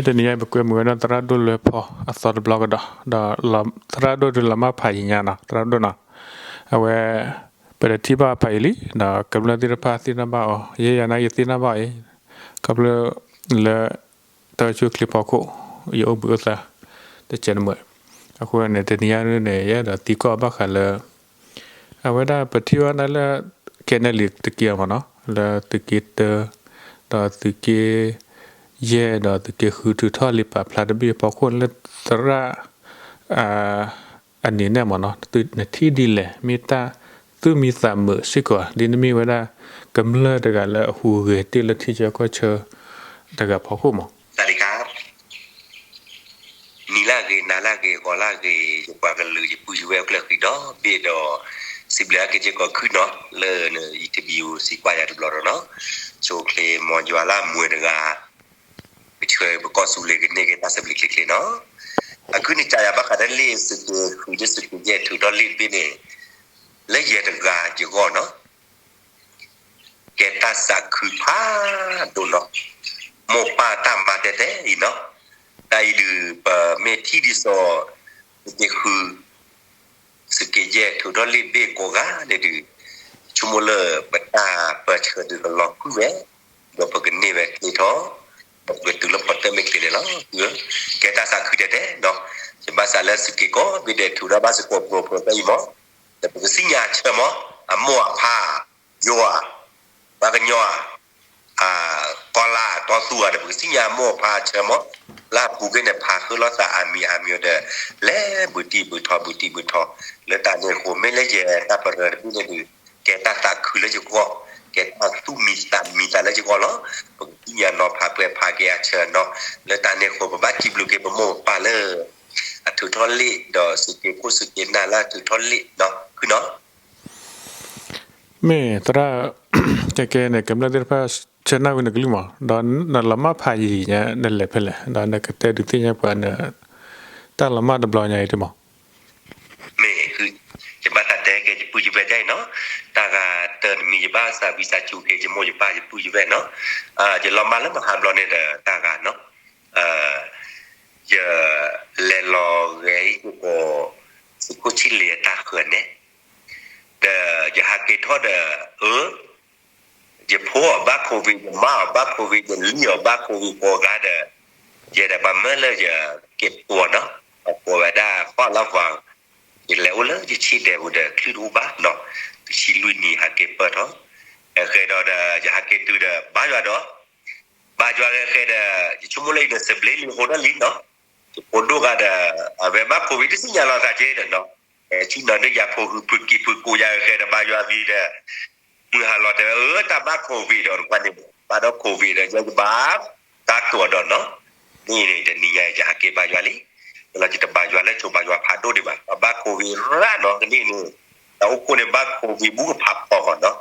တနံၤညါပကွဲမုာ်ဝဲဒၣ်သရၣ်ဒိၣ်လွဲဖီအသီတဘျီကဒီး, ဒီးသရၣ်ဒိၣ်ဒုးလီၤမၢ်ဖးယံာ်ညါနီၤ, သရၣ်ဒိၣ်နီၤ, အဝဲ ပတထံၣ်ဘၣ်ဖးယံာ်လံ, ဒီးကမျၢၢ်သ့ၣ်တဖၣ်သ့ၣ်နီၣ်ဘၣ်အီၤ, ယဲယၤနာ်က့ၤသ့ၣ်နီၣ်ဘၣ်အီၤအံၤ, ခီဖျိလၢ တၢ်အိၣ်ဆူၣ်အိၣ်ချ့ဖီခိၣ် ယအိၣ်ဘှံးအိၣ်သါ တကဲးတမုာ်, အဃိန့ၣ် တနံၤညါန့ၣ် ယအဲၣ်ဒိးသံကွၢ်ဘၣ်ဃးလၢ အဝဲဒၣ်ပထံၣ်ဘၣ်ဒၣ်လၢ ခဲနဲလံ တက့ၢ်အမ့ၢ်နီၤ, လၢသုးက့တၢ ဒီးသုးက့ယဲၢ် ဒီးသုးက့ဃု ထုးထီၣ်လံာ်ပာ်ဖျါတဘ့ၣ်အဖီခိၣ်လၢသရၣ် အနံၤန့ၣ်မ့ၢ်နီၤ, နထံၣ်ဒ်လဲၣ်, မ့ၢ်တၢ်သူၣ်မံသးမုာ်စ့ၢ်ကီး ဒ်နမ့ၢ်ဝဲဒၣ် ကမျၢၢ်တဂၤလၢအဟူးဂဲၤတ့ၢ်လၢထံဆၢကီၢ်ဆၢ တဂၤဖီခိၣ်မ့ၢ် နံၤလၢအဂ့ၤ နၤလၢအဂ့ၤ ဂီၤလၢအဂ့ၤ ယပှၤကလုာ်ယပုၢ်ယဝဲၢ်အိၣ်ကျၢၢ်ဃံဒီဘ့ၣ်ဒီး စံးဘျုးအက့ၢ်စ့ၢ်ကီးခုနီၤ လၢန interview စံးကွၢ်ယၤတဘျီဒီးနီၤ, ဆိၣ်ချ့မ်ယွၤလၢအမုာ်တဂၤ ကဆှၢပကီၢ်သူလ့ၤကန့ၢ်က့ၤတၢ်သဘျ့ချ့ချ့နီၤ, အခုန့ၣ်ကယၤဘၣ်ဃးဒီးလံာ်သုးက့ဃု သုးက့ယဲၢ် ထုးထီၣ်လံာ်တဘ့ၣ်န့ၣ် လၢယဲတဂၤယဂီၢ်နီၤ ကဲတၢ်သးခုဖးဒိၣ်နီၤ, မိၢ်ပၢ်တၢ်မၤတဲတဲအံၤနီၤ, တၢ်အံၤဒုး ပမ့ၢ်ထံၣ်ဒ်သိး သုးက့ဃု သုးက့ယဲၢ် ထုးထီၣ်လံာ်ဘ့ၣ်ကိးဂၤန့ၣ်ဒုး ဆိကမိၣ်လၢပတၢ်ပၢၢ်ဆၢဒုးကလီၤကွံာ်ဝဲ, ဒီးပကန့ၢ်ဝဲချ့ထီၣ်, ဒီးပကတုၤလၢဖီတၢၣ်မ့ၢ်ချ့န့ၣ်လီၤ. ကဲတၢ်သးခုတဲတဲနီၤ, ယဘၣ်သးလၢသုးက့ကိးဘ့ၣ်ဒဲး ထုးထီၣ်ဘၣ်စ့ၢ်ကီးပှဲၤပှဲၤဖဲအံၤမ့ၢ်, ဒီးပကသ့ၣ်ညါအဆၢမ့ၢ်, အမိၢ်အဖါ ယွၤ ပှၤကညီဧါ, ကီလါတီသူဧါဒီး ပကသ့ၣ်ညါမိၢ်ဖါဆၢမ့ၢ်, လၢအပူၤကွံာ်န့ၣ် ဖးဃုလိာ်သးအါမံၤအါမံၤဒီး လဲၤဘုတံၢ်ဘုထီ ဘုတံၢ်ဘုထီ, လၢတၢ်န့ၣ်အဃိ မ့ၢ်လၢယတၢ်ပရၢတဘ့ၣ်န့ၣ်ဒုး ကဲတၢ်သးခုလၢယဂီၢ်, ကဲတၢ်သူၣ်မံသးမံသးလၢယဂီၢ်လီၤ. ပကသ့ၣ်ညါနီၤဖးပှဲၤဖးက့ၤအဆၢနီၤ, လၢတၢ်န့ၣ်အဃိ ပဘၣ်စံးဘျုးက့ၤပမိၢ်ပပၢ်လၢ အထုးထီၣ်လံာ် ဒီးသုးက့ခိၣ်သုးက့နၢ်လၢအထုးထီၣ်လံာ်နီၤ, ခုနီၤ မ့ၢ်သရၣ် ကဲကဲန့ၣ် ကမျၢၢ်သ့ၣ်တဖၣ်ဆၢနၢ်ဝံနကလုၢ်မး, ဒီးနလီၤမၢ်ဖးယံာ်ညါ နလဲၤဖဲလဲၣ်, ဒီးနကတဲဒုးသ့ၣ်ညါပှၤန တၢ်လီၤမၢ်တဘျီညါအံၤတမး. မ့ၢ် ယဘၣ်သးတဲက့ၤယပုၢ်ယဝဲၢ်ဒ်အံၤနီၤ, တၢ်ဂၤတၢ်တမံၤ ယဘၣ်သးဝံသးစူၤက့ၤ ယမိၢ်ယပၢ်ယပုၢ်ယဝဲၢ်နီၤ, ယလီၤမၢ်လၢမဟါဘျီန့ၣ်ဒီး တၢ်ဂၤနီၤ ယလဲၤလီၤဂဲၤအံၤကီး သုးခိၣ်ဆံၣ်လ့ၤအတၢ်ဃၢၤန့ၣ်, ဒီးယဟးက့ၤထီၣ်ဒီး အၢ ယဖိအီၤဘၣ် COVID, ယမါအီၤဘၣ် COVID, ယလံၤအီၤဘၣ် COVID ကိးဂၤဒီး, ယဲဒီးပှၤမၢလၢယက့ၤပှီၤနီၤ, ပှီၤဝဲဒၣ်ဃီလီၤပှၤ, ယလဲၤအိၣ်လၢယဆံၣ်ဒဲးပူၤဒီး ချုၣ်တအိၣ်ဘၣ်နီၤ, တဆံလွံၢ်နံၣ်ဟးက့ၤပၢၢ်ထီၣ်, ဃဲဒီးဒီး ယဟးက့ၤတုၤဒီး ဘါယွၤဒီး ဘါယွၤဃဲဃဲဒီး ယဆိကမိၣ်လၢယဒီးစဘျ့လံဟိထီၣ်လံနီၤ, ယဖိဒိၣ်ဂၤဒီး အဝဲဘၣ် COVID တသ့ၣ်ညါလီၤသးက့ဒီးနီၤ, ဆံၣ်နီၤဒုးယၤဖိဂုၤဖုးကံၢ်ဖုးကိးယၤဃဲဒီး ဘါယွၤသံဒီး မုၢ်ဟါလီၤတဲဝဲ အၢ တၢ်ဘၣ် COVID ဒီးတပှၢ်န့ၣ်, ဘၣ်ဒီး COVID ဒီး ယဲယဘၣ် တၢ်ကိးဒီးနီၤ, မ့ၢ်န့ၣ် တနံၤညါအံၤ ယဟးက့ၤဘါယွၤလံ, လၢယတဘါယွၤလၢကၠိဘါယွၤဖးဒိၣ်ဒံးဘၣ်, ပှၤဘၣ် COVID ရၣ်နီၤ ကန့ၣ်န့ၣ်, တၢ်အိၣ်ခိၣ်န့ၣ်ဘၣ် COVID ဘူးကဖးဖီဃီနီၤ,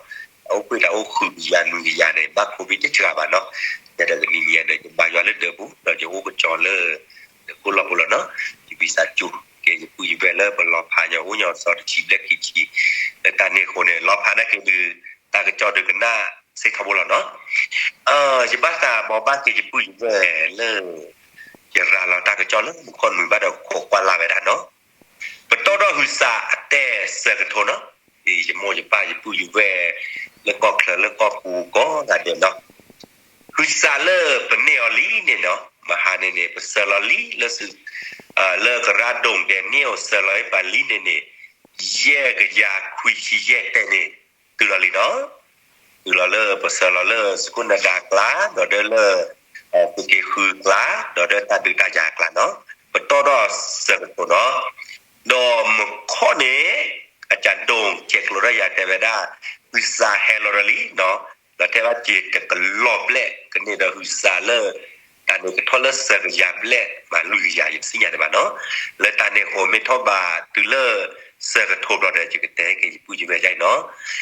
တၢ်အိၣ်ခိၣ်တၢ်အိၣ်ဃုာ်ကယၤနွံကယၤန့ၣ် ဘၣ် COVID တစှၤဘၣ်နီၤ, ယဲဒီးတနံၤညါဒီး ယဘါယွၤလၢဒၢးပူၤ ဒီးယအိၣ်ကစီၤလၢ ဒၢးခိၣ်လီၢ်ပူၤလီၤနီၤ, ယဝံသးစူၤက့ၤယပုၢ်ယဝဲၢ်လၢပလီၤဖးညီအိၣ်ညီသီတဆံဘျဲၣ်ခံဆံ, လၢတၢ်န့ၣ်အဃိန့ၣ် လီၤဖးနာ်က့ၤဒုး တၢ်ကစီၣ်ဒုးကနၣ်စ့ၢ်ထီဘိလီၤနီၤ, ယဘၣ်သးဘိးဘၣ်က့ၤယပုၢ်ယဝဲၢ်လၢ ယရၤလီၤတၢ်ကစီၣ်လၢမုၢ်ခီၣ်နွံဘၣ်ဒီးခိးကွၢ်လၢ်ဝဲဒၣ်နီၤ, ပတီၢ်ထီၣ်ဟုးစးအတဲစၢၤကထိနီၤ, ယမိၢ်ယပၢ်ယပုၢ်ယဝဲၢ် လၢကီၢ်ချၢလၢကီၢ်ပူၤကိးဂၤဒဲးနီၤ, ဟုးစးလၢပန့ၢ်အီၤလံန့ၣ်နီၤ, မဟါန့ၣ်န့ၣ် ပစၢၤလီၤလံလၢ လၢကရၢဒိၣ်ဒဲးန့ၣ် အိၣ်စၢၤလီၤပှၤလံန့ၣ်န့ၣ်, ယဲၢ်ကယၤခွံဆံယဲၢ်တဲန့ၣ် တုၤလီၤလံနီၤ, တုၤလီၤလၢပစၢၤလီၤလၢသုးခိၣ်နၢၤဒါအကျါ, ဒီးဒီးလၢ သုးက့ဃုအကျါ, ဒီးဒီးတၢ်ဒုးတၢ်ယၤအကျါနီၤ, ပတီၢ်ထီၣ်စၢၤကထိနီၤ, ဒီးမုၢ်ခီၣ်န့ၣ် အကဒိၣ်ကဲးကျိၤထီၣ်ယၤတဲဝဲဒၣ် ဟုးစးဟဲလီၤဒီးလံနီၤ, ဒီးထဲဘၣ်က့ၤတကလီၤဘျဲၣ်ကန့ၢ်ဒီးဟုးစးလၢ တၢ်န့ၣ်ကထီၣ်လၢစၢၤကယၤဘျဲၣ်မးလွံၢ်ကယၤ ယတသ့ၣ်ညါဒံးဘၣ်နီၤ, လၢတၢ်န့ၣ်အဃိမ့ၢ်ထီၣ်ဘးတုၤလၢစၢၤကထိဘျီဒီး ယကတဲက့ၤယပုၢ်ယဝဲၢ်ဒ်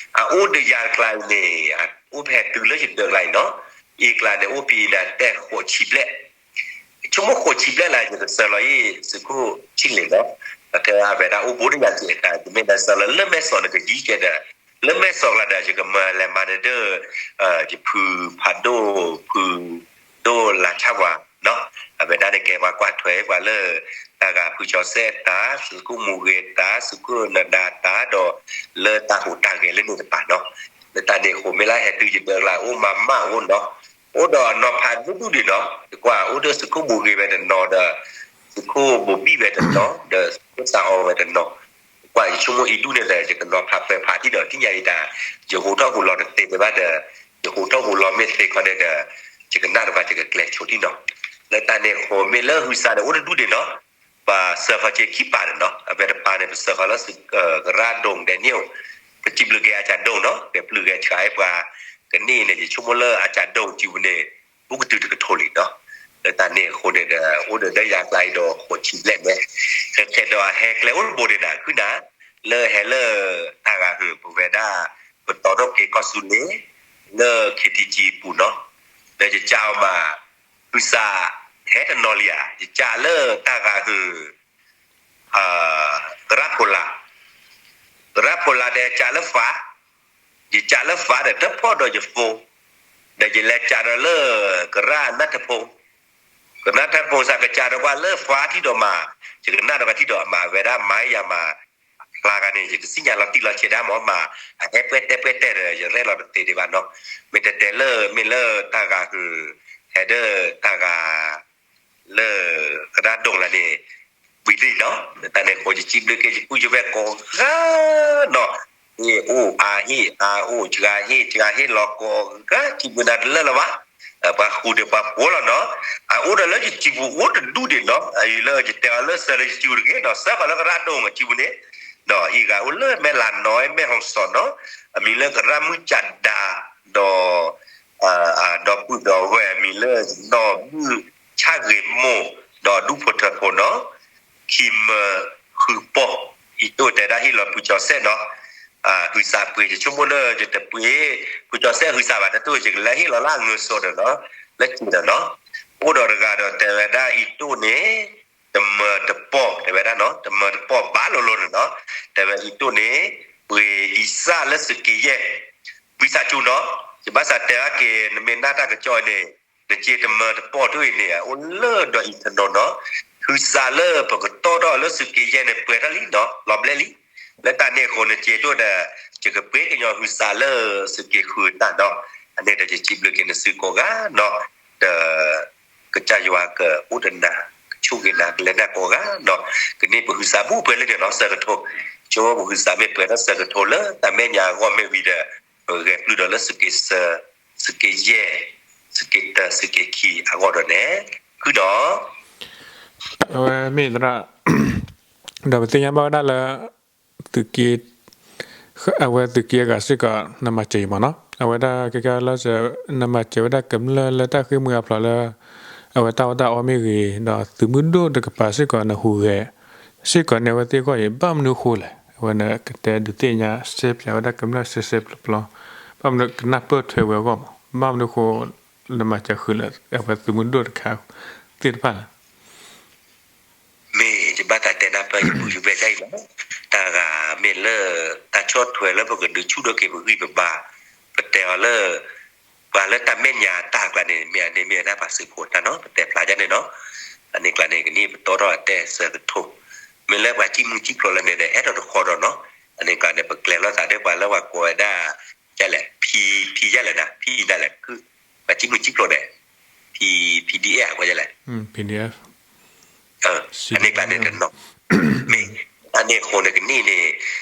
အံၤနီၤ, အအိၣ်ဒီးယၤတကျါအံၤန့ၣ် အိၣ်ဖဲတုၤလၢယဒၢးကျါအံၤနီၤ, အံၤကျါန့ၣ် အိၣ်ဖဲအံၤန့ၣ် အတဲဃိးဆံဘျဲၣ် ဆိကမိၣ်ဃိးဆံဘျဲၣ်လၢ ယကစၢၤလီၤအံၤ သုးခိၣ်ဆံၣ်လ့ၤနီၤ, ဒီးတဲအဝဲဒၣ်အိၣ်ဘူးဒီးယၤကဲးတၢ် ယမ့ၢ်ဒၣ်စၢၤလီၤလၢမဲၢ်စီးန့ၣ် ကယံၤကဲးဒီး လၢမဲၢ်စီးကျါဒီး ယကမၤလဲၤမၤန့ၣ်ဒီး ယဖုဖးဒိၣ် ဖုဒိၣ်လါဆၣ်ဝါနီၤ, ပှၤကွၢ်ထွဲပှၤလၢ တၢ်ဂၤဖုကၠီၤစဲးတၢ်, သုးခိၣ်မူဂ့ၤတၢ်, သုးခိၣ်နဒါတၢ်, ဒီးလၢတၢ်ဟူးတၢ်ဂဲၤလၢန့ၣ်တဖၣ်နီၤ. လၢတၢ်န့ၣ်အဃိ မ့ၢ်လၢဟဲတုၤယဒၢးကျါအိၣ်မးမးအဃိနီၤ, အိၣ်ဒီးနီၤဖးဒူဒူဒံးနီၤ, ယကွၢ်အိၣ်ဒီးသုးခိၣ်မူဂ့ၤဝဲတနီၤဒီး သုးခိၣ်ဘိးဘံၣ်ဝဲတနီၤ ဒီးသုးခိၣ်စးအီဝဲတနီၤ, ကွၢ်ယဆိကမိၣ်အံၤဒူၣ်န့ၣ်ဒီး ယကနီၤဖးပၢၤဖးထံၣ်ဒီး ထံၣ်ညါအံၤတၢ် ယဟူးထီၣ်ဟူးလီၤတသ့ဘၣ်ဒီး ယဟူးထီၣ်ဟူးလီၤမ့ၢ်သ့ခီန့ၣ်ဒီး ယကနၣ်တပှၤယကကျဲၤဆိထံၣ်နီၤ. လၢတၢ်န့ၣ်အဃိ မ့ၢ်လၢဟုးစးန့ၣ် အိၣ်တဒူၣ်ဒံးနီၤ, ပစၢဃီၤက့ခံပာ်န့ၣ်နီၤ, အဝဲတပာ်န့ၣ် ပစၢဃီၤလၢ ကရၢ်ဒိၣ်ဒဲးန့ၣ်အိၣ်, ပစံးဘျုးက့ၤအစးဒိၣ်နီၤ, ကပျုၢ်ဂဲၤဆှးအဲၣ်ပှၤကန့ၢ်န့ၣ် ယဆိကမိၣ်လၢအစးဒိၣ်စုပူၤန့ၣ် ဘူးကတုၤတကထိလံနီၤ. လၢတၢ်န့ၣ်အဃိန့ၣ်ဒီး အိၣ်ဒီးလၢယၤကျါအံၤဒီးဃိးဆံဘျဲၣ်န့ၣ်, ခဲခဲဒီးအဟဲကျဲအိၣ်တဘိန့ၣ်နၤ ခုနၤ လၢဟဲလၢ တၢ်ဂၤဟုၣ် ပဝဲဒၣ် ပတီထီၣ်က့ၤကီၢ်သူလ့ၤ လၢ ခ့ထံကံ အပူၤနီၤ, ဒီးယကးအီၤမး ဟုးစး ဟဲတနီၤလံဧါ, ယကးလၢတၢ်ဂၤဟုၣ် ကရၢ်ဖိလၢ်, ကရၢ်ဖိလၢ်ဒီးကးလၢဖး, ယကးလၢဖးဒီး တဖီၣ်ဒီးယဖိ, ဒီးယလဲၤကးဒီးလၢ ကရၢ်နၢ်ထၢၣ်ဖိ, ကရၢ်နၢ်ထၢၣ်ဖိစးကးဒီးပှၤလၢဖးထံၣ်ဒီးမး, ယကနၣ်ဒီးပှၤထံၣ်ဒီးမး ဝဲဒၣ်မၤယၤမး ဖျါဂၤန့ၣ် ယတသ့ၣ်ညါလီၤတံၢ်လီၤဆဲးဒၣ်မးမး, အဟဲပှဲၤတဲပှဲၤတဲဒီး ယရဲၣ်လီၤတသ့ဒံးဘၣ်နီၤ, မ့ၢ်တဲတဲလၢ မ့ၢ်လၢတၢ်ဂၤဟုၣ် ဟဲဒၢးတၢ်ဂၤ လၢ ကရၢ်ဒိၣ်လၢန့ၣ် ဝံၤလံနီၤ, လၢတၢ်န့ၣ်အဃိ ယစံးဘျုးက့ၤ ယပုၢ်ယဝဲၢ်ကိးဂၤနီၤ, ဟ့ၣ်အိၣ်အါဟ့ၣ်အါအိၣ် စှၤဟ့ၣ် စှၤဟ့ၣ်လီၤကိးဂၤ စံးဘျုးနၤတလၢလၢၤဘၣ်, ပှၤဃူဒီးပှၤဖိးလီၤနီၤ, အအိၣ်ဒီးလၢယစုပူၤအိၣ်တဒူၣ်ဒံးနီၤ, အံၤလၢယတဲအီၤလၢစၢလၢယစုတဂ့ၤနီၤ, စၢဃီၤလၢကရၢ်ဒိၣ်အစုပူၤန့ၣ် နီၤ, အံၤဂၤအိၣ်လၢမဲၢ်လးနီၤ မဲၢ်ဟီၣ်စီၣ်နီၤ, အမံၤလၢကရၢ်မုၢ်ကၠးဒါ ဒီး ဒီပုၢ်ဒီဝဲၢ်အမံၤလၢ နီၢ်မုၢ်ဆၣ်ဂ့ၤမိၢ် ဒီးဒူၣ်ဖိထၢဖိနီၤ, ခံမၢဃုပီၢ်, အံၤတိၣ်တဲဒၣ်ဟ့ၣ်လီၤဖုကၠီၤစဲးနီၤ, ဟုးစးပှ့ၤ ယဆိကမိၣ်လၢယတပှ့ၤ ဖုကၠီၤစဲးဟုးစးဘၣ်တတိၢ် ယကလဲၤဟ့ၣ်လီၤလၢအငၢၤစိးဒီးနီၤ, လၢက့ၤဒီးနီၤ, အိၣ်ဒီးတဂၤဒီးတဲဝဲဒၣ်အံၤတိၣ်န့ၣ် တမၢတပီၢ် တဲဝဲဒၣ်နီၤ, တမၢတပီၢ်ဘၣ်လိၤလိၤန့ၣ်နီၤ, တဲဝဲအံၤတိၣ်န့ၣ် ပှ့ၤအံစၢ်လၢသုးက့ယဲၢ် ဝံသးစူၤနီၤ, ယဘၣ်သးတဲအါက့ၤ နမ့ၢ်နၢ်တၢ်ကစီၣ်အံၤန့ၣ် နစ့တမၢတပီၢ်တအိၣ်အံၤန့ၣ် အိၣ်လၢဒီးအံၤတနီၤနီၤ, ဟုးစးလၢပကတီၢ်ထီၣ်လၢသုးက့ယဲၢ်န့ၣ် ပှဲၤထီၣ်လံနီၤ, လီၤဘျဲၣ်လံ, လၢတၢ်န့ၣ်အဃိ နစ့တအိၣ်ဒီး ယကပှ့ၤကညီဟုးစးလၢသုးက့ဃုာ်တၢ်နီၤ, အန့ၣ်ဒီးယစံးဘျုးက့ၤနစုကိးဂၤနီၤ, ဒီး ကစၢ်ယွၤကအိၣ်ဒီးနၤ ကဆိၣ်ဂ့ၤနၤ ကလဲၤနၤကိးဂၤနီၤ, ကန့ၢ်ပဟုးစးဘူးပှဲၤလၢန့ၣ်နီၤ ဆၢကထိး, ဆိပဟုးစးမ့ၢ်ပှဲၤထီၣ်ဆၢကထိးလၢတၢ်မဲာ်ညါအဂီၢ်မ့ၢ်ဝံၤဒီး ပဂဲၤပျုၢ်ဒီးလၢသုးက့စၢ, သုးက့ယဲၢ်, သုးက့တၢ သုးက့ခံအဂီၢ်ဒီးန့ၣ်, ဃုာ်ဒီး အဝဲမ့ၢ်သရၣ် ဒီးပသ့ၣ်ညါဘၣ်ဝဲဒၣ်လၢ သုးက့ အဝဲသုးက့အဂၤစ့ၢ်ကီး နမၤစၢၤအံၤမ့ၢ်နီၤ, အဝဲဒၣ်ကဲကဲလၢ နမၤစၢၤဝဲဒၣ်ကမျၢၢ်လၢတၢ်ဃ့ၢ်မှံဟးဖျိးလၢ အဝဲတၢ်အီၣ်တၢ်အီမ့ၢ်ဂ့ၤ, ဒီးသုးမုၢ်ဒိၣ်တကပၤစ့ၢ်ကီး နဟူးဂဲၤစ့ၢ်ကီးန့ၣ် အဝဲသ့ၣ်အဂီၢ်အံၤ ဘၣ်မနုၤအဃိလဲၣ်, အဝဲန့ၣ်ကတဲဒုးသ့ၣ်ညါ ရှင်းပြ ဝဲဒၣ်ကမျၢၢ်ရှဲရှဲပျီပျီ, ဘၣ်မနုၤကနၢ်ပၢၢ်ထွဲဝဲအဂီၢ်မး, ဘၣ်မနုၤအဃိ နမၤစၢၤဃုာ်လၢ အဝဲသုးမုၢ်ဒိၣ်တခါသ့ၣ်တဖၣ်လဲၣ်. မ့ၢ်ယဘၣ်သးတဲနၢ်ပၢၢ်ယပုၢ်ယဝဲၢ်ဒ်အံၤလီၤ. တၢ်ဂၤမ့ၢ်လၢ တၢ်ဆီၣ်ထွဲလၢပကဒုးဆူၣ်ထီၣ်က့ၤပဂံၢ်ပဘါ, ပတဲအီၤလၢ ပှၤလၢတၢ်မဲာ်ညါတၢ်အကျါန့ၣ် မ့ၢ်အန့ၣ်မ့ၢ်ဝဲဒၣ်ပှၤသုးဖိတၢ်နီၤ ပတဲဖျါဒ်န့ၣ်နီၤ. အန့ၣ်ကျါန့ၣ် ကနံၣ်ပတီၢ်ထီၣ်အတဲဆၢကထိး, မ့ၢ်လၢပှၤစံၣ်မုၢ်စံၣ်ဖျိးလၢန့ၣ်ဒီး အဲၣ်ဒိးတဃီဒီးနီၤ. အန့ၣ်ကျါန့ၣ် ပကျဲၤလိာ်သးဒီးပှၤလၢပှၤကိးဝဲဒၣ် ဒ်လဲၣ် ဖံ ဖံဒ်လဲၣ်နၤ ဖံဒ်လဲၣ် ပှၤစံၣ်မုၢ်စံၣ်ဖျိးဒီး ဖံ ဖံဒ်အဲၣ် အကွဲးဒ်လဲၣ် အန့ၣ်ကျါန့ၣ်တနီၤ, မ့ၢ်တၢ်န့ၣ်အဃိန့ၣ် ကနံၣ်န့ၣ်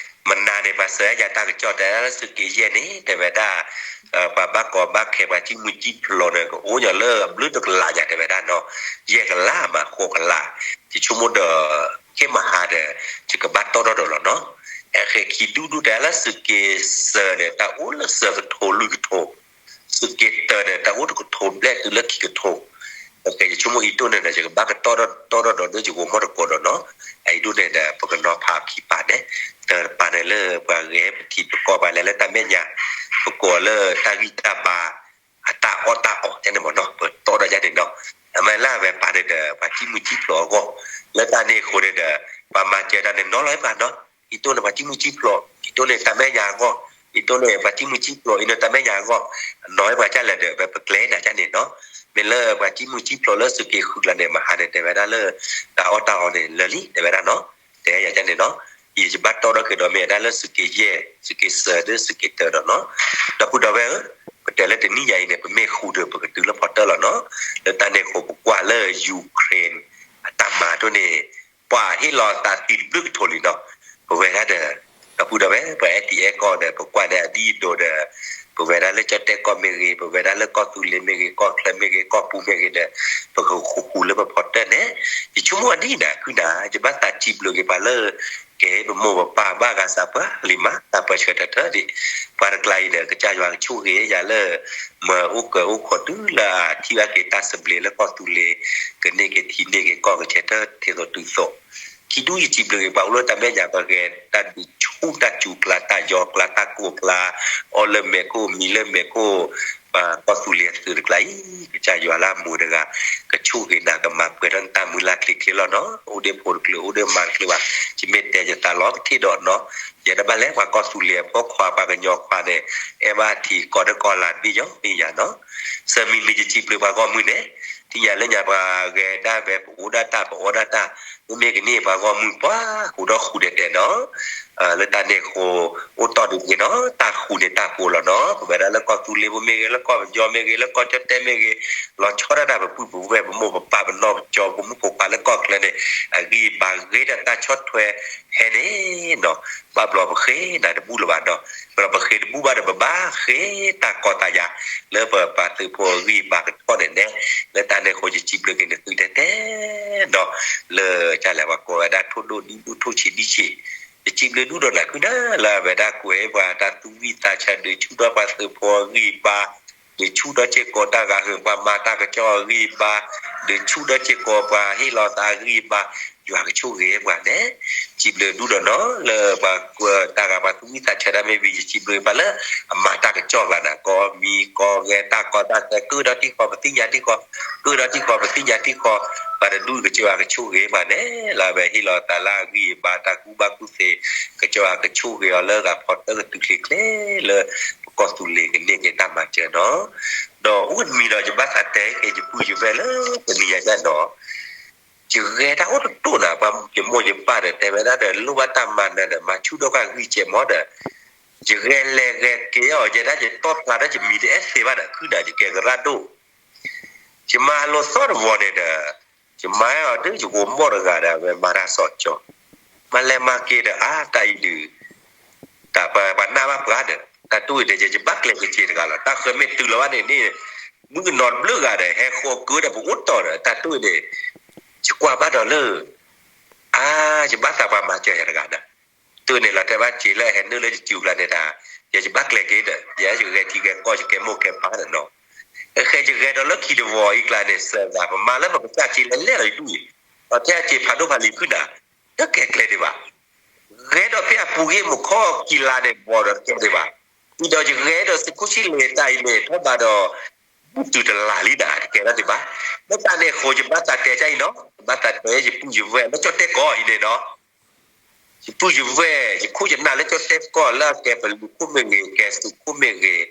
မနၤန့ၣ် ပှၤစၢၤယၤတၢ်ကစီၣ်တဲလၢသုးက့ယဲၢ်န့ၣ် တဲဝဲဒၣ် ပှၤဘၣ်ကီဘၣ်ခဲ ပှၤစံၣ်မုၢ်စံၣ်ဖျိးန့ၣ် ကအိၣ်ညီလၢအဘျုးတကလးညါ တဲဝဲဒၣ်နီၤ, ယဲၢ်ကလးမး ဃိးကလး, ယဆိကမိၣ်ဒီး ခဲမဟါဒီး ယကဘၣ်တီၣ်ထီၣ်ဒီးလီၤနီၤ. အဲၣ်ဃဲခံဒူၣ်ဒူၣ်တဲလၢသုးက့စၢၤန့ၣ် တၢ်အိၣ်လၢစၢၤကထိးလွံၢ်ကထိး သုးက့တၢန့ၣ် တၢ်အိၣ်တကထိးဘျဲၣ်တုၤလၢခံကထိး, ယဆိကမိၣ်အံၤတိၣ်န့ၣ်ဒီး ယကဘၣ်ကတီၢ်ထီၣ်ဒီးဒီးဒီးယဂီၤမီၢ်တကိးဒီးနီၤ, အအံၤဒိၣ်န့ၣ်ဒီး ပကနီၤဖးခံပာ်န့ၣ်, တပာ်န့ၣ်လၢပှၤဂဲၤပထံပကီၢ်ပှၤလဲၤလၢတၢ်မဲာ်ညါ, ပကိးလၢတၢ်ဂံၢ်တၢ်ဘါ အတၢ်အီၣ်တၢ်အီ ယဲန့ၣ်မ့ၢ်နီၤ ပတီၢ်ဒီးယဲန့ၣ်နီၤ, အမ့ၢ်လၢအဝဲပာ်န့ၣ်ဒီး ပှၤစံၣ်မုၢ်စံၣ်ဖျိးအဂီၢ်, လၢတၢ်န့ၣ်အဃိန့ၣ်ဒီး ပှၤမၤစၢၤတၢ်န့ၣ်နီၤလီၤပှၤနီၤ, အံၤတိၣ်န့ၣ် ပှၤစံၣ်မုၢ်စံၣ်ဖျိး, အံၤတိၣ်န့ၣ် တၢ်မဲာ်ညါအဂီၢ်, အံၤတိၢ်န့ၣ် ပှၤကံၣ်မုၢ်ကံၣ်ဖျိးအံၤန့ၣ် တၢ်မဲာ်ညါအဂီၢ်, အနီၢ်ဝဲပှၤကၢ်လဲၣ်ဒီး ပပကျဲၤနၤကၢ်န့ၣ်နီၤ, မ့ၢ်လၢပှၤကံၣ်မုၢ်ကံၣ်ဖျိးလၢသုးက့ဃုကျါန့ၣ် မဟါန့ၣ် တဲဝဲဒၣ်လၢ တၢ်အီၣ်တၢ်အီန့ၣ်လၢာ်လံ တဲဝဲဒၣ်နီၤ, တဲယၤကၢ်န့ၣ်နီၤ, ယဘၣ်တီဒီးက့ၤဒီးမ့ၢ်ဝဲဒၣ်လၢသုးက့ယဲၢ် သုးက့စၢၤဒီးသုးက့တၢဒီးနီၤ, ဒီပုၢ်ဒီဝဲၢ်ဧၢ, ပတဲလၢတနံၣ်ညါအံၤန့ၣ် ပမ့ၢ်ဃူဒီးပကတုၤလၢဖီတၢၣ်လီၤနီၤ, လၢတၢ်န့ၣ်အဃိပကွၢ်လၢ Ukraine အတၢ်မၤဒိၣ်န့ၣ် ပှၤဟ့ၣ်လီၤသးသံတဘျုးကထိလံနီၤ, ပဝဲဒၣ်ဒီး ဒီပုၢ်ဒီဝဲၢ် ပှၤ အဲၣ်တံၣ်အဲၣ်ကီၢ်ဒီး ပကွၢ်န့ၣ်အဒ်အဒိးဒီး ပဝဲဒၣ်လၢကၠီၣ်တဲၣ်ကီၢ်မ့ၢ်ဂ့ၤ, ပဝဲဒၣ်လၢကီၢ်သူလ့ၤမ့ၢ်ဂ့ၤ, ကီၢ်ချၢမ့ၢ်ဂ့ၤ, ကီၢ်ပူၤမ့ၢ်ဂ့ၤဒီး ပကဃူဃူလၢပဖီတၢၣ်န့ၣ်, ယဆိကမိၣ်အဒ်န့ၣ် ခုနၣ် ယဘၣ်သးစံးဘျုးက့ၤပှၤလၢ ကဲပမိၢ်ပပၢ်ဘၣ်ဂၤသးပှၢ်လံမး တၢ်ပၢဆှၢတၢ်တၢ်ဒံး, ပှၤတကျါအံၤန့ၣ် ကစၢ်ယွၤကဆိၣ်ဂ့ၤယၤလၢ မၤအိၣ်ကၢအိၣ်ခိးတုၤလၢအထံၣ်ဘၣ်က့ၤတၢ်သဘျ့လၢကီၢ်သူလ့ၤ, ကန့ၢ်က့ၤထံန့ၢ်က့ၤကီၢ်ကဆဲးတၢ်ထဲသိးတုၤသိး, ခံဒူၣ်ယစံးဘျုးက့ၤပှၤအိၣ်လၢတၢ်မဲာ်ညါ ပှၤဂဲၤတၢ်ဒုးဆူၣ်တၢ်စူၤကျါ တၢ်ယီၤကျါ တၢ်ကိၢ်ကျါ, အီၣ်လၢမဲာ်ခိၣ် မံလၢမဲာ်ခိၣ်, ပှၤကီၢ်သူလ့ၤအသုးတကျါအံၤ ကစၢ်ယွၤလၢအမူတဂၤ ကဆိၣ်ဂ့ၤနၤ ကမၤပှဲၤထီၣ်နတၢ်မုၢ်လၢ်ချ့ချ့လီၤနီၤ, အိၣ်ဒ့ဖိတချုး အိၣ်ဒ့မါတချုးဘၣ်, ယမ့ၢ်တဲယသးလီၤတထံၣ်ဒီးနီၤ, ယဲဒၣ်ဘၣ်လဲၣ် ပှၤကီၢ်သူလ့ၤအဖိခွါ ပှၤကညီခွါန့ၣ် အဲၣ်ဘၣ်ထံကီၢ်တကီၢ်လၢ်တဘ့ၣ်ယီၤမ့ၢ်ယၤနီၤ, သၢမံၤမံၤယစံးဘျုးပှၤဂီၢ်မုၢ်န့ၣ်, ထံၣ်ညါလၢညါပှၤဂဲၤဒၣ်ဝဲ ပအိၣ်ဒၣ်တၢ် ပအီၣ်ဒၣ်တၢ်, မ့မ့ၢ်ကန့ၢ်ပှၤဂီၢ်မုၢ်ပှၤဃူဒီးဃူဒဲးဒဲးနီၤ လၢတၢ်န့ၣ်အဃိ အိၣ်တီၢ်ဒုးက့ၤနီၤ တၢ်ဃူန့ၣ်တၢ်ဃူလီၤနီၤ, ပဝဲဒၣ်လၢကီၢ်သူလ့ၤဖိမ့ၢ်ဂ့ၤ, လၢကီၢ်ပယီၤမ့ၢ်ဂ့ၤ, လၢကီၢ်ကၠီၣ်တဲၣ်မ့ၢ်ဂ့ၤ, လီၤဆီဒၣ်တၢ် ပပုၢ်ပဝဲၢ် ပမိၢ်ပပၢ် ပနီၢ်ပကၠီ ပမိၢ်ပပၢ်လၢကီၢ်ချၢန့ၣ် အဂံၢ်အဘါဂ့ၤဒီးတၢ်ဆီၣ်ထွဲဟဲန့ၣ်နီၤ, ဘၣ်ဘျီပဃ့နၤတဘူၣ်လၢၤဘၣ်နီၤ, ဒီးပဃ့တဘူၣ်ဘၣ်ဒီး ပဘၣ်ဃ့တၢ်ကီတၢ်ယၤ လၢပပှၤသုးဖိအဂံၢ်အဘါကထီၣ်န့ၣ်န့ၣ်, လၢတၢ်န့ၣ်အဃိ ယစံးဘျုးက့ၤနသုတဲတဲနီၤ, လၢကလဲၣ် ပှၤကိးဝဲဒၣ်ထိၣ်ဒိၣ်ဒံၣ်ဒိၣ် ထိၣ်ဆံးဒံၣ်ဆံး, ယစံးဘျုးဒူၣ်ဒီးနၤခုနၢ် လၢအဝဲဒၣ်ကွဲးပှၤတၢ်သူၣ်ဝံၣ်သးဆၢ ဒုးဆူၣ်ထီၣ်ပှၤသုးဖိအဂံၢ်အဘါ, ဒုးဆူၣ်ထီၣ်စ့ၢ်ကီးတၢ်ဂၤဟုၣ် ပှၤမၤတၢ်ကစီၣ်အဂံၢ်အဘါ, ဒုးဆူၣ်ထီၣ်စ့ၢ်ကီးပှၤဟ့ၣ်လီၤသးအဂံၢ်အဘါ, ယွၤကဆိၣ်ဂ့ၤပှၤန့ၣ်, စံးဘျုးဒူၣ်ဒီးနီၤ လၢပှၤကွဲးတၢ်ဂၤ ပှၤသူၣ်ဝံၣ်သးဆၢတၢ်မ့ၢ်ဝံၤ ယစံးဘျုးပှၤလၢအမၤတၢ်ကစီၣ်ကျါန့ၣ် ကိးမံၤကိးဂဲၤ တၢ်ကီတၢ်ခဲ ကၢၣ်ဒီးထံကီၢ် ပသ့ၣ်ညါထံကီၢ်, ကၢၣ်ဒီးထံကီၢ် ပသ့ၣ်ညါထံကီၢ်, ပှၤတဒူၣ် ကစၢ်ယွၤကဆိၣ်ဂ့ၤပှၤန့ၣ် လၢအဝဲဟ့ၣ်လီၤသးလၢအဂံၢ်အဘါ တၢ်ကူၣ်ဘၣ်ကူၣ်သ့, ကစၢ်ယွၤကဆိၣ်ဂ့ၤအီၤလၢအဂၤဖီတၢၣ်ကတုၤချ့ချ့လၢ ပကီၢ်သူလ့ၤကန့ၢ်က့ၤတၢ်မၤစၢၤနီၤ, ဒီးအိၣ်တမံၤဒီး ယဘၣ်သးတဲက့ၤ ယပုၢ်ယဝဲၢ်လၢတနံၤညါန့ၣ်နီၤ ယဂဲၤတၢ်အိၣ်တတိၢ်နၤ ပှၤယမိၢ်ယပၢ်ဒီး တဲဝဲဒၣ်ဒီး လိၣ်ဘၣ်တၢ်မၤနၢၤဒီး မၤဆူၣ်ထီၣ်က့ၤဂံၢ်စဲးမီၤဒီး, ယဂဲၤလဲၤဂဲၤက့ၤအီၤ ယဲဒၣ်ယတီၢ်ဖျါထီၣ် ယမံၤတအဲၣ်သ့ဘၣ်ဒီး ခုနၣ် ယကဲကရၢ်ဒိၣ်, ယမၤလိာ်သီၣ်တဝီၤန့ၣ်ဒီး, ယမၤအီၤဒ်ယဂိၤမီၢ်တဂၤဒီး အဝဲမၤတၢ်စီၤကၠီၤ, မၤလဲၤမၤက့ၤဒီး အါ တၢ်အံၤဒုး တၢ်ပှၤနၢ်ဘၣ်ပှၤဒီး တၢ်တိၢ်အံၤန့ၣ် ယဘၣ်ကျဲၤက့ၤက့ၤတဂၤလီၤ. တၢ်ဃၢၤမ့ၢ်တုၤလီၤဘၣ်န့ၣ်န့ၣ် မုၣ်ကနီၤတဘျုးဂၤဒီး ဟဲဃီကၢဒီးပအိၣ်တီၢ်ဒီး တၢ်တိၢ်အံၤန့ၣ် ယကွၢ်ဘၣ်ဒီးလၢ အါ ယဘၣ်သးပှၤမၤစၢၤယၤတဂၤဒီး တိၢ်န့ၣ်လီၤတဲဘၣ်စ့လၢအဟဲနုာ်လၢယစုကျါန့ၣ်တၢ်, ယဲယဘၣ်ကျဲၤက့ၤဒီး ယဲယဂဲၤထံဂဲၤကီၢ် ယကဲမိၢ်ကဲပၢ်ဒီးနီၤ, အဃဲယဂဲၤဒီးလၢခံတဝီၤအံၤကျါန့ၣ် စၢၤဂၤ ပမၤလၢပကစၢ်က့ၤလဲၤလဲၣ်လီၤယဒူၣ်အံၤ, ဒီးထဲအက့ၤဖးဒိၣ်ဖးလံၤခုနၣ် တကဲကျဲၤဒံးဘၣ် ဂဲၤဒီးဖဲအပူၤကွံာ်မုၢ်ခီခံလါန့ၣ် ဘီဒီးတကဲဒံးဘၣ်, ဒီးယဂဲၤဒီးသုးခိၣ်ဆံလ့ၤတၢ်အံၤန့ၣ် ထီၣ်ဘးဒီး ဘူၣ်တုၤတလးလံနၤ တကဲထီၣ်ဒံးဘၣ်. လၢတၢ်န့ၣ်အဃိ ယဘၣ်သးတဲတၢ်အံၤနီၤ, ယဘၣ်သးတဲယပုၢ်ယဝဲၢ်လၢကၠီၣ်တဲၣ်ကီၢ်အံၤန့ၣ်နီၤ, ယပုၢ်ယဝဲၢ် ယခိၣ်ယနၢ်လၢကၠီၣ်တဲၣ်ကီၢ် လၢအကဲပလူၤခိၣ်မ့ၢ်ဂ့ၤ, ကဲသုးခိၣ်မ့ၢ်ဂ့ၤ,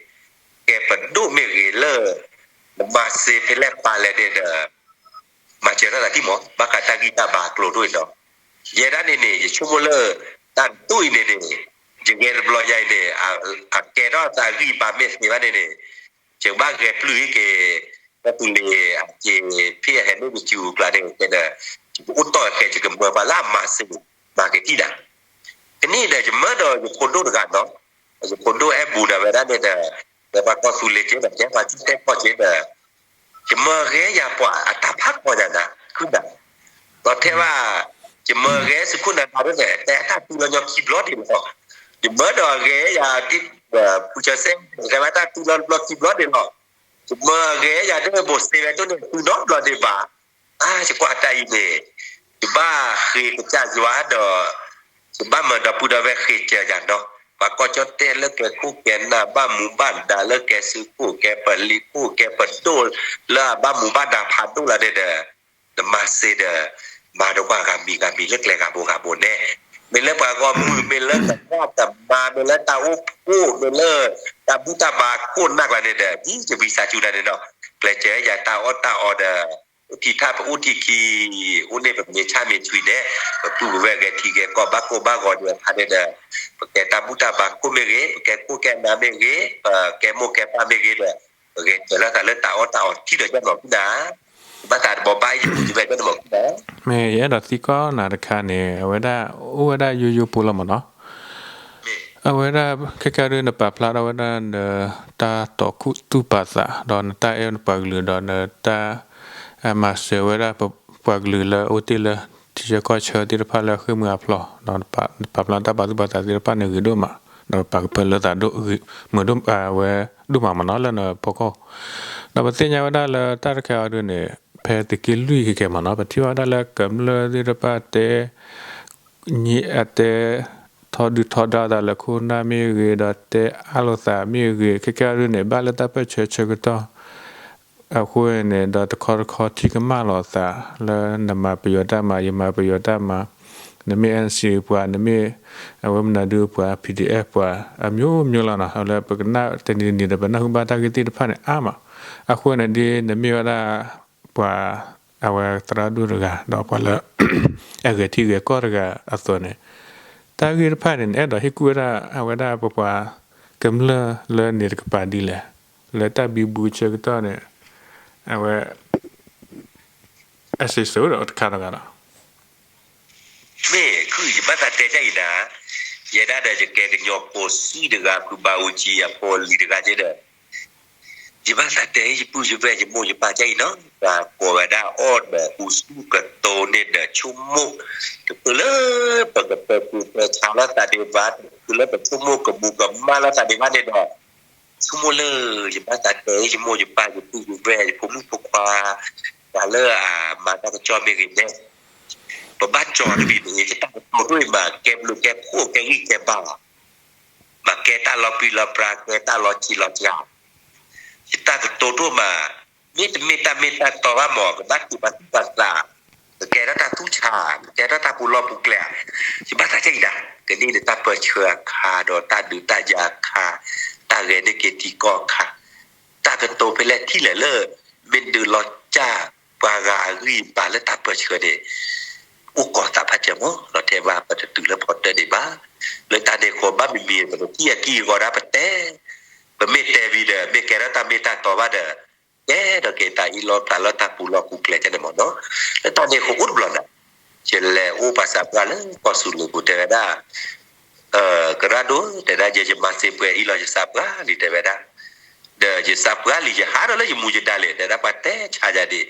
ကဲပဒိၣ်မ့ၢ်ဂ့ၤလၢ နမၤစ့ဖဲလဲၣ်ပာ်လဲၣ်န့ၣ်ဒီး မၤစၢၤတၢ်သးထံၣ်မး ဘၣ်ဃးတၢ်ဂံၢ်တၢ်ဘါအကျိၤဒိၣ်အံၤနီၤ. ယဲဒၣ်န့ၣ်န့ၣ် ယဆိကမိၣ်လၢ တၢ်ဒိၣ်အံၤန့ၣ်န့ၣ် ယဂဲၤတဘျီညါအံၤန့ၣ် အကဲထီၣ်သးဂံၢ်ဘါမ့ၢ်သ့ဘၣ်န့ၣ်န့ၣ် ယကဘၣ်ဂဲၤပျုၢ်အံၤက့ၤ ကီၢ်သူလ့ၤအက့ၤ ဖဲအဟဲနုာ်ယစုကျါန့ၣ် ကဲဒီး ယကအိၣ်တီၢ်အဃဲ ယကမၢပှၤလၢအမၤစ့ မၤက့ၤထံၣ်ဒၣ် ကနံၣ်ဒီး ယမၢဒီးယဖိဒိၣ်တဂၤနီၤ, ယဖိဒိၣ်အဲၣ်ဘူးဒီးဝဲဒၣ်န့ၣ်ဒီး ဒီးပှၤကီၢ်သူလ့ၤက့ၤဒီး ကဲပှၤကၠီၣ်တဲၣ်ကီၢ်က့ၤဒီး ယမၢဂဲၤယၤပှၤအတၢ်ဖးကီယၤနၤ ခုနၣ်, ဒီးထဲဘၣ် ယမၢဂဲၤသုးခိၣ်နၤဒါဒ်န့ၣ် တဲအတၢ်တူၢ်လီၤညီခံဘျီဒံးလီၤ, ယမၢဒီးဂဲၤယၤ ဖုကၠီစဲ ဂဲၤဘၣ်တၢ်တူၢ်လီၤတဘျီခံဘျီဒံးလီၤ, ယမၢဂဲၤယၤဒ်ဘိးစ့ဝဲဒ်န့ၣ် တူၢ်နီတဘျီဒံးဘၣ် အါ ယကွၢ်တၢ်အံၤန့ၣ် ယဘၣ်ဃ့ကစၢ်ယွၤဒီး ယဘၣ်မၢဒီပုၢ်ဒီဝဲၢ်ဃ့စၢၤယၤနီၤ, ပှၤကီၢ်ကၠီၣ်တဲၣ်လၢကဲခိၣ်ကဲနၢ် ဘၣ်မူဘၣ်ဒါလၢကဲသုးခိၣ် ကဲပလံၤခိၣ် ကဲပဒိၣ် လၢအဘၣ်မူဘၣ်ဒါဖးဒိၣ်လၢန့ၣ်ဒီး နမၤစ့ဒီး မၤဒီးကွၢ်ဂၤမံၤဂၤမံၤလၢကျဲဂၤဘိဂၤဘိန့ၣ် မ့ၢ်လၢပှၤဂီၢ်မုၢ် မ့ၢ်လၢတၢ်ကမၤ မ့ၢ်လၢတၢ်အိၣ်ဖှိၣ် မ့ၢ်လၢတၢ်ဘူၣ်တၢ်ဘါခိၣ်နၢ်ကျါန့ၣ်ဒီး ဒ်ယဝံသးစူၤဒၣ်န့ၣ်ဒီး ကျဲးစၢးယၤတၢ်အီၣ်တၢ်အီဒီး အိၣ်ထံထၣ်ပအိၣ်ထံခံ အိၣ်န့ၣ်ပမ့ၢ်ဆၣ်မ့ၢ်ထွံန့ၣ် ပပုၢ်ပဝဲၢ်ဂဲၤထံဂဲၤကီၢ်ဘၣ်ကိၢ်ဘၣ်ဂီၤဒံးအခါန့ၣ်ဒီး ပကဲတၢ်ဘူၣ်တၢ်ဘါခိၣ်မ့ၢ်ဂ့ၤ ပကဲခိၣ်ကဲနၢ်မ့ၢ်ဂ့ၤ ပကဲမိၢ်ကဲပၢ်မ့ၢ်ဂ့ၤဒီး ပဂဲၤထၢၣ်လိာ်သးလၢတၢ်အီၣ်တၢ်အီထံဒီးယဲၢ်မီၤခိၣ်နၢ် ဘၣ်သးတဘီဘၣ်အံၤယပုၢ်ယဝဲၢ်ကဲန့ၣ်မီၤခိၣ်နၢ် မ့ၢ်ယအဲၣ်ဒိးသံကွၢ်နၤတခါန့ၣ် အဝဲဒၣ်အိၣ်ဝဲဒၣ်ယိယိဖိလီၤမးနီၤ အဝဲဒၣ်ခဲကဲဒ်နပာ်ဖျါထီၣ်ဝဲဒၣ်နတၢ်တီၢ်ခူသူၣ်ပာ်သး ဒီးနတၢ်အဲၣ်နပှၤကလုာ် ဒီးနတၢ် မၤစၢၤဝဲဒၣ်ပပှၤကလုာ်လၢအအိၣ်တ့ၢ်လၢ ထံဆၢကီၢ်ဆၢသ့ၣ်တဖၣ်လၢအဃ့ၢ်မှံဟးဖျိး ဒီးနပာ်ဖျါတၢ်ပာ်သူၣ်ပာ်သးသ့ၣ်တဖၣ်န့ၣ်ဂ့ၤဒိၣ်မး ဒီးပာ်ကဖၢလၢသးဒိၣ် မုာ်ဒိၣ်ဝဲဒိၣ်မးမးနီၤလၢနဖီခိၣ် ဒီးပသ့ၣ်ညါဝဲဒၣ်လၢတၢ်တခါအံၤဒ်န့ၣ် ဖဲသုးက့လွံၢ်ခဲကဲမးနီၤ ပထံၣ်ဘၣ်ဝဲဒၣ်လၢကမျၢၢ်သ့ၣ်တဖၣ်တဲ အတဲ ထီဒုၣ်ထီဒါသးလၢခိၣ်နၢ်မ့ၢ်ဂ့ၤ ဒီးတဲအၢၣ်လိာ်သးမ့ၢ်ဂ့ၤ ခဲကဲအံၤဒ်န့ၣ် ဘၣ်လၢတၢ်ပၢၢ်ဆၢဆၢကတီၢ် အဃိန့ၣ် ဒီးတခီတခီထံၣ်ကမၣ်လိာ်သး လၢနမၤပယီၤတၢ်မၤ ယမၤပယီၤတၢ်မၤ နမ့ၢ် NCA ပှၤ နမ့ၢ် အဝဲမနုၤဒုပှၤ PDF ပှၤ အမျိုးမျိုးလီၤနီၤ လၢပကနၣ်တနံၤတနံၤဒီး ပနၢ်ဟူဘၣ်တၢ်ဂ့ၢ်သ့ၣ်တဖၣ်န့ၣ်အါမး အဃိန့ၣ်ဒ်နမ့ၢ်ဝဲဒၣ် ပှၤ အဝဲသရၣ်ဒိၣ်တဂၤ ဒီးပှၤလၢ အဂဲၤထံဂဲၤကီၢ်တဂၤအသိးန့ၣ် တၢ်ဂ့ၢ်တဖၣ်န့ၣ် နအဲၣ်ဒိးဟ့ၣ်ကူၣ်ဝဲဒၣ် အဝဲဒၣ်ပပှၤကမျၢၢ်လၢန့ၣ်တကပၤဒ်လဲၣ် လၢတၢ်ဘံဘူဆၢကတီၢ်န့ၣ် အဝဲ အစံးဆၢဒီးတခါတဂၤဒီး မ့ၢ်ခုၣ်ယဘၣ်သးတဲဒ်အံၤနၤ, ယဲဒၣ်ဒီးယကဲကညီဖိဆံးတဂၤ ဖုဘးအူကၠံအဖိလံၤတဂၤက့ဒီး, ယဘၣ်သးတဲယပုၢ်ယဝဲၢ်ယမိၢ်ယပၢ်ဒ်အံၤနီၤ, ပှၤကိးဝဲဒၣ်အီၣ်ဒီးအူဆူၣ်ကတိၤန့ၣ်ဒီးဆိကမိၣ်, တချုးလၢပကပၢၤကူပၢၤဆါလိာ်သးဒံးဘၣ်, တချုးလၢပဆိကမိၣ်ကမူၤကမၣ်လိာ်သးဒံးဘၣ်န့ၣ်ဒီး ဆိကမိၣ်လၢ ယဘၣ်သးတဲယမိၢ်ယပၢ်ယပုၢ်ယဝဲၢ်ယဖိမုၣ်ဖိခွါ, ပှၤလၢအမၤတၢ်ကစီၣ်မ့ၢ်ဂ့ၤန့ၣ်, ပဘၣ်ကၠီတဘ့ၣ်န့ၣ် ယတၢ်ကတိၤဒိၣ်အံၤမး ကဲဘျုးကဲဖှိၣ်ကဲဂံၢ်ကဲဘါလီၤ, မ့ၢ်ကဲတၢ်လီၤပြံလီၤပြါ ကဲတၢ်လီၤဆံးလီၤစှၤ ယတၢ်ကတိၤဒိၣ်မး, မ့တမ့ၢ်တၢ်မ့ၢ်တၢ်တီဘၣ်မး ကဘၣ်က့ၤပာ်သူၣ်ပာ်သး, ကကဲထီၣ်တၢ်သူၣ်ဆါ, ကကဲထီၣ်တၢ်ပူၤလီၢ်ပူၤကျဲ, ယဘၣ်သးဒ်အံၤဒၣ်, ကန့ၢ်န့ၣ်တၢ်ပၢၢ်ဆၢအခါ ဒီးတၢ်ဒုးတၢ်ယၤအခါ, တၢ်ဂဲၤန့ၢ်က့ၤထံကီၢ်အခါ, တၢ်ကတိၤဖဲလဲၣ်ထံၣ်လဲၣ်လၢ မ့ၢ်ဒုးလီၤစၢ် ပှၤဂၤအဂံၢ်အဘါလၢတၢ်ပၢၢ်ဆၢန့ၣ် အိၣ်ကိးသးဖးစၢၤမး ဒီးထဲဘၣ်ပတတုၤလၢဖီတၢၢ်ဒံးဘၣ်, လၢတၢ်န့ၣ်အဃိဘၣ်မံၤမံၤ ပတထံၣ်အကံၢ်အဂီၤဒၣ်ပတဲ, ပမ့ၢ်တဲဝံၤဒီး မ့ၢ်ကဲထီၣ်တၢ်မ့ၢ်တၢ်တီဘၣ်ဒီး ကဲဒီးက့ၤတၢ်အ့ၣ်လိာ်ဖျါလၢတၢ်ပူၤလီၢ်ပူၤကျဲန့ၣ်မးနီၤ, လၢတၢ်န့ၣ်အဃိအိၣ်တဘျီနီၤ, ယလဲၤအိၣ်ပှၤစးပှၢ်လၢကီၢ်စူၤလ့ၤပူၤတဲဝဲဒၣ် ကရၣ်ဒိၣ် တဲဒၣ်ယဲယမၤစ့ပှဲၤအံၤလီၤ ယစးပှၢ်လံတဲဝဲဒၣ်, ဒီးယစးပှၢ်လံ ယဟးထီၣ်လၢယမူယဒါလဲၣ် တဲဒၣ်ပှၤတဲဆါယၤဒံး,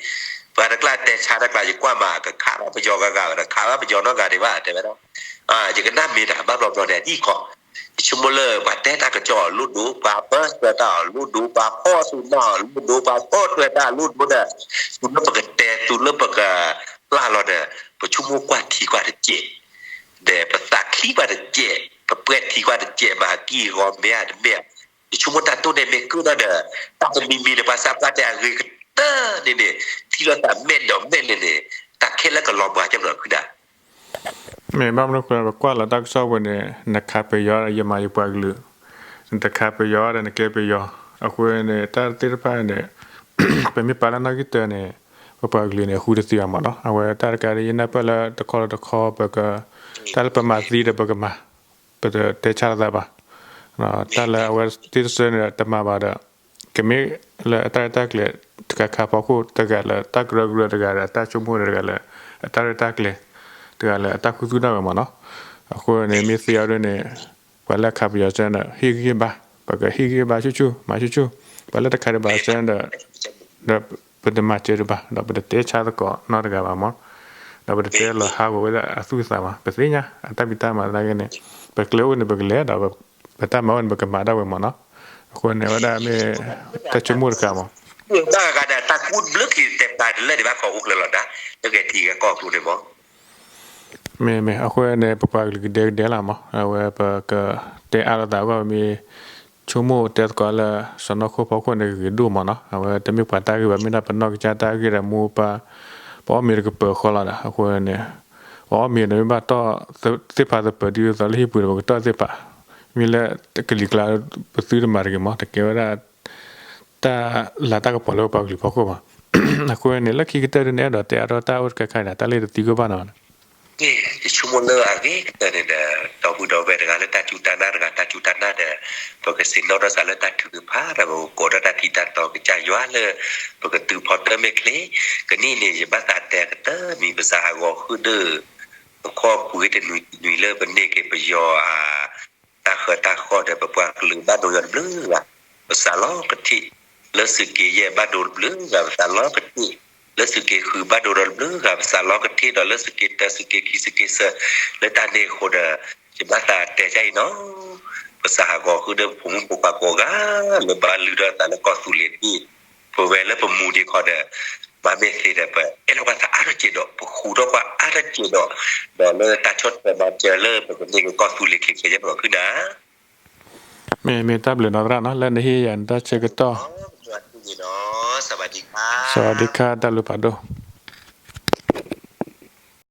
ပှၤတကျါတဲဆါတကျါ ယကွၢ်မး ကခးဘၣ်ပယီၤဂၤဂၤဒီး ခးဘၣ်ပယီၤနီတဂၤဒံးဘၣ် တဲဝဲဒၣ်, ယကနၣ်မ့ၢ်တၢ်ဘၣ်ဘျီဘျီန့ၣ် အံၤခီ, ယဆိကမိၣ်လၢပှၤတဲတၢ်ကစီၣ်အီၤလိၣ်ဒိၣ် ပှၤပၢၢ်ဆၢတၢ်အီၤလိၣ်ဒိၣ် ပှၤဖီၣ်သူၣ်နၢ်အီၤလိၣ်ဒိၣ် ပှၤဖီၣ်ထွဲတၢ်အီၤလိၣ်ဒိၣ်ဒီး, တုၤလၢပကတဲ တုၤလၢပကပျၢ်လီၤဒီး, ပဆိကမိၣ်ကွၢ်ထံကွၢ်တစဲး ဒီးပသးခံကွၢ်တစဲး, ပပှဲၤထံကွၢ်တစဲးမး အကံၢ်အဂီၤမ့ၢ်ဧါတမ့ၢ်ဧါ, ယဆိကမိၣ်တၢ်တိၢ်န့ၣ်မ့ၢ်ကၢၢ်ဒီး, တၢ်တမံၤမံၤန့ၣ် ပှၤစးပှၢ်တဲအဂ့ၤကတၢၢ်န့ၣ်န့ၣ်, ထံၣ်လိာ်သးမဲာ်ဒီးမဲာ်န့ၣ်န့ၣ်, တၢ်ခဲလၢာ်ကလီၤဘှါကဲမနီၤခုဒၣ် မ့ၢ်ဘၣ်မနုၤဃိ ပကွၢ်လီၤတၢ်ကစီၣ်ပူၤန့ၣ် နခးပယီၤဒီးယမၤယပှၤကလုာ်, နတခးပယီၤဒီးနကဲပယီၤ, အဃိန့ၣ် တၢ်သ့ၣ်တဖၣ်န့ၣ် ပမ့ၢ်ပာ်လၢနီၣ်ဂံၢ်တၢန့ၣ် ပပှၤကလုာ်န့ၣ် ဃူတသ့ဘၣ်မးနီၤ, အဝဲတၢ်တခါဒ်ယနၢ်ပၢၢ်လၢတခီတခီ ပက တၢ်လၢပမၤသ့ဒီးပကမၤ, ပတတဲဆါလိာ်သးဘၣ်, တၢ်လၢအဝဲသ့ၣ်တဆၢန့ၣ်ဒီးတမၤဘၣ်ဒီး, ကမ့ၢ်လၢအတၢ်ရဲၣ်တၢ်ကျဲၤတခါခါဖီခိၣ်တဂၤလၢ တၢ်ကရၢကရိတဂၤဒီး အတၢ်ဆိကမိၣ်တဂၤလၢ အတၢ်ရဲၣ်တၢ်ကျဲၤတဂၤလၢ အတၢ်ခူသူၣ်ဒၣ်ဝဲမးနီၤ, အဃိန့ၣ် မ့ၢ်သ့အီၤဒ်န့ၣ် ပှၤလၢအခးပယီၤစၢၤန့ၣ် ဟ့ၣ်ဂံၢ်ဟ့ၣ်ဘါ, ပကဟ့ၣ်ဂံၢ်ဟ့ၣ်ဘါဆူၣ်ဆူၣ် မၤဆူၣ်ဆူၣ်, ပှၤလၢတခးဒံးဘၣ်စၢၤဒီး ဒီးပတမၤစၢၤဒံးဘၣ် ဒီးပတတဲဆါသကိးနီတဂၤဘၣ်မး, ဒီးပတတဲလီၤဟးဂီၤဝဲဒၣ်အသူၣ်အသးဘၣ်, ပသ့ၣ်ညါ အတၢ်ဖံးတၢ်မၤသနာ်က့န့ၣ်, ပကျဲအိၣ်န့ၣ်ပကလဲၤ ဒီးပတၢ်မၤအိၣ်န့ၣ်ပကမၤဒၣ်ဝဲမးနီၤ, အဃိန့ၣ်ဝဲဒၣ်မ့ၢ် တၢ်ဆိကမိၣ်တခါမး ဘၣ်ဂၤဒီးတၢ်ကူၣ်ဘျၢခံ တဲပှၤတလၢာ်ဒံးဘၣ် ကီၢ်အိၣ်ကျဲလီၤနၤ, လၢကထံၣ်ကီၢ်ကျိၤန့ၣ်မး မ့ၢ်မ့ၢ် အဃိန့ၣ် ပပှၤကလုာ်ကဒဲကဒဲလီၤမး, အဝဲပကတဲအါလိာ်သးအဂီၢ် ပမ့ၢ်ဆိကမိၣ်တဲသကိးလၢ စီၢ်နီၤခိၣ်ဖီခိၣ်န့ၣ် ဂ့ၤဒိၣ်မးနီၤ, အဝဲတမ့ၢ်ပှၤတၢ်ဂ့ၢ်ဘၣ် မ့ၢ်ဒၣ်ပနီၢ်ကစၢ်တၢ်ဂ့ၢ်ဒီး မူပၢ် ပအီၣ်မ့ၤတကပၤဃီလီၤဒီး အဃိန့ၣ် အီ မ့ၢ်ဒီးမ့ၢ်ဘၣ်တီၢ်သ့ၣ်ဖးသပၢၤဒ်သိးလၢဟံၣ်ပူၤဒီး ပကတီၢ်သ့ၣ်ဖး, မ့ၢ်လၢကလံၤကျါ ပသုတမၤတဂ့ၤမး, တကဲဝဲဒၣ် တၢ်လၤတၢ်ကပီၤလၢပပှၤကလုာ်ဖီခိၣ်ဘၣ်. အဃိန့ၣ် လၢခံကတၢၢ်ဒ်န့ၣ် အဲၣ်ဒိးတဲအါထီၣ်တၢ်အိၣ်တခါခါန့ၣ် တၢ်လၢတသံကွၢ်ဘၣ်နီၤ. ယဆိကမိၣ်လၢအဂ့ၤကတၢၢ်န့ၣ်ဒီး ဒီပုၢ်ဒီဝဲၢ်တဂၤလၢတၢ်စူၢ်တၢ်နာ်တဂၤ တၢ်စူၢ်တၢ်နာ်ဒီး ပကဆ့ၣ်နီၤထီၣ်သးလၢတၢ်ထုကဖၣ်ဒီး ပကကိးထီၣ်တၢ်ထံတၢ်တီကစၢ်ယွၤလၢ ပကသုးဖီတၢ်မဲာ်ချ့, ကနံၣ်န့ၣ် ယဘၣ်သးတဲကတၢၢ်မံၤ ပစးဟးဂီၤဃုာ်ဒီး ပခီၣ်ပူၤတနွံတနွံလၢပန့ၢ်က့ၤပယီၤအ တၢ်ဃၢတၢ်ဃီၣ်ဒီး ပပှၤကလုာ်ဘၣ်ဒိယီၤတဘျုးဂၤ, ပစးလီကထံၣ် လၢသုးက့ယဲၢ်ဘၣ်ဒိတဘျုးဂၤ, ပစးလီကထံၣ် လၢသုးက့ဃုဘၣ်ဒိဒီတဘျုးဂၤ, ပစးလီကထံၣ်ဒီးလၢသုးက့တၢ သုးက့ခံ သုးက့သၢ လၢတၢ်န့ၣ်အဃိဒီး ယဘၣ်သးတဲဒ်အံၤနီၤ, ပစးဟးဂီၤဃုာ်ဒီးပဖိမုၣ်ဖိခွါကိးဂၤ လၢဘၣ်လုၢ်ထီၣ်သးလၢကီၢ်သူလ့ၤဒ် ပဝဲလၢပမူဒံးခီဒီး မၤမ့ၢ်သ့ဒီး ပအဲၣ်လိာ်ကွၢ်သးအါထီၣ်က့ၤဒီး ပဃူထီၣ်ကွၢ်အါထီၣ်က့ၤဒီး ဒီးလၢတၢ်ဆီၣ်ထွဲမၤစၢၤလၢပကန့ၢ်က့ၤကီၢ်သူလ့ၤခဲခဲယဲၢ်ပှၤခုၣ်နၤ. မ့ၢ် မ့ၢ်တၢ်ဘျုးနီၢ်သရၣ်နီၤ လၢနဟ့ၣ်ယၤနတၢ်ဆၢကတီၢ်. စဝးဒံခါ တၢ်ဘျုးဖးဒိၣ်.